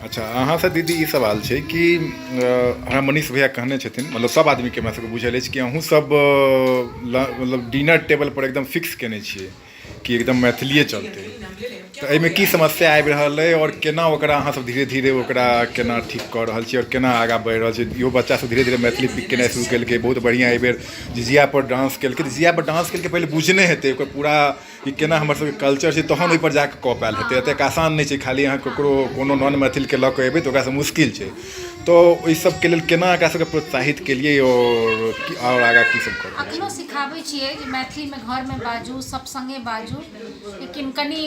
अच्छा, अहाँसँ दीदी ई सवाल छै कि हमरा मनीष भैया कहने छथिन, मतलब सब आदमीके हमरा सबके बुझल अछि कि अहूँ सब मतलब डिनर टेबल पर एकदम फिक्स केने छियै कि एकदम मैथिलिए चलतै। तऽ एहिमे की समस्या आबि रहल अइ आओर केना ओकरा अहाँ सब धीरे धीरे ओकरा केना ठीक कऽ रहल छी आओर केना आगाँ बढ़ि रहल छी? इहो बच्चा सब धीरे धीरे मैथिली पिक केनाइ शुरू केलकै, बहुत बढ़िआँ। एहिबेर झिझियापर डांस केलकै। झिझियापर डांस केलकै, पहिले बुझने हेतै ओकर पूरा कि केना हमर सबके कल्चर छै, तहन ओहिपर जाकऽ कऽ पायल हेतै। एतेक आसान नहि छै। खाली अहाँ ककरो कोनो नॉन मैथिलके लऽ कऽ एबै तऽ ओकरासँ मुश्किल छै। तऽ ओहि सबके लेल केना एकरा सबके प्रोत्साहित केलियै आओर आगाँ की सब कऽ रहल अखनो छी? सिखाबै छियै जे मैथिलीमे घरमे बाजू, सब सङ्गे बाजू, लेकिन कनि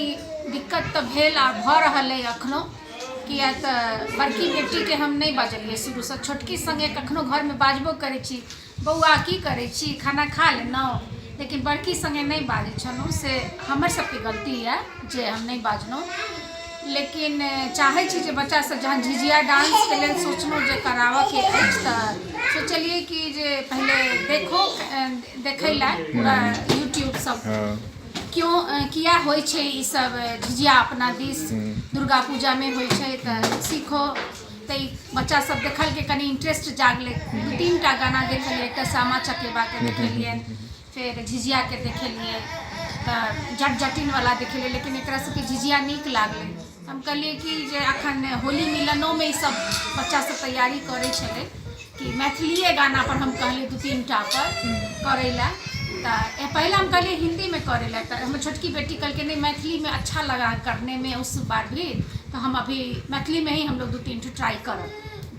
दिक्कत तऽ भेल आ भऽ रहल अइ अखनो, किया तऽ बड़की बेटीके हम नहि बाजलियै शुरूसँ। छोटकी सङ्गे कखनो घरमे बाजबो करै छी, बौआ, की करै छी? खाना खा लेलहुँ? लेकिन बड़की सङ्गे नहि बाजै छलहुँ। से हमर सबके गलती यऽ जे हम नहि बाजलहुँ। लेकिन चाहै छी जे बच्चासभ जहन झिझिया डांसके लेल सोचलहुँ जे कराबऽके अछि, तऽ सोचलियै कि जे पहिले देखो, देखै लए पूरा यूट्यूब सब क्यों किया होइ छै ई सब। झिझिया अपना दिस दुर्गा पूजामे होइ छै, तऽ सीखो। तऽ ई बच्चा सब देखलकै, कनि इंटरेस्ट जागलै। दू तीन टा गाना देखलियै। एकटा सामा चकेबाके देखेलियनि, फेर झिझियाके देखेलियै, तऽ जट जटिनवला देखेलियै, लेकिन एकरा सबके झिझिया नीक लागलै। हम कहलियै कि जे अखन होली मिलनोमे ई सब बच्चा सब तैयारी करै छलै कि मैथिलीए गाना पर। हम कहलियै दू तीन टा पर करै लए। तऽ पहिले हम कहलियै हिन्दीमे करै लए, तऽ हमर छोटकी बेटी कहलकै, "नहीं, मैथिली में अच्छा लगा करने में उस बार भी, तऽ हम अभी मैथिलीमे ही हमलोग दू तीन ठो ट्राई करब।"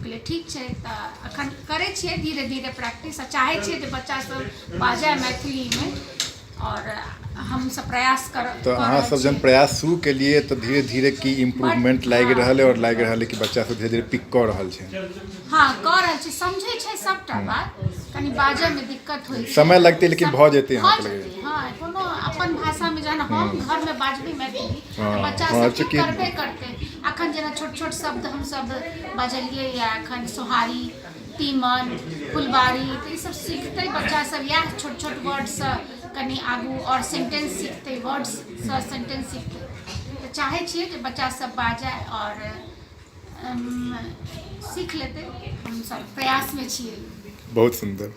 कहलियै, "ठीक छै।" तऽ अखन करै छियै धीरे धीरे प्रैक्टिस आ चाहै छियै जे बच्चा सब बाजय मैथिलीमे आओर हमसब प्रयास कर तऽ कऽ अहाँ रहल सब जहन छियै। प्रयास शुरू केलियै तऽ धीरे धीरे की बड इम्प्रूवमेंट लागि रहल अइ आओर लागि रहल अइ कि बच्चा सब धीरे धीरे पिक कऽ रहल छै? हँ, कऽ रहल छी। समझै छै सभटा बात, कनि बाजयमे दिक्कत होइ छै। समय लगतै, लेकिन भऽ जेतै भऽ अहाँके लगैए? जेतै, हँ। कोनो अपन भाषामे जहन हम घरमे बाजबै मैथिली, तऽ बच्चा सब ठीक चूँकि करबे करतै। अखन जेना छोट छोट शब्द हमसब बजलियै या अखन, सोहारी, तीमन, फुलबाड़ी, तऽ ईसब सिखतै बच्चा सब। इएह छोट छोट वर्डसँ कनि आगू आओर सेंटेंस सिखतै, वर्ड्ससँ सेंटेंस सिखतै। तऽ चाहै छियै जे बच्चा सब बाजय आओर सीख लेतै। हमसब प्रयासमे छियै। बहुत सुन्दर।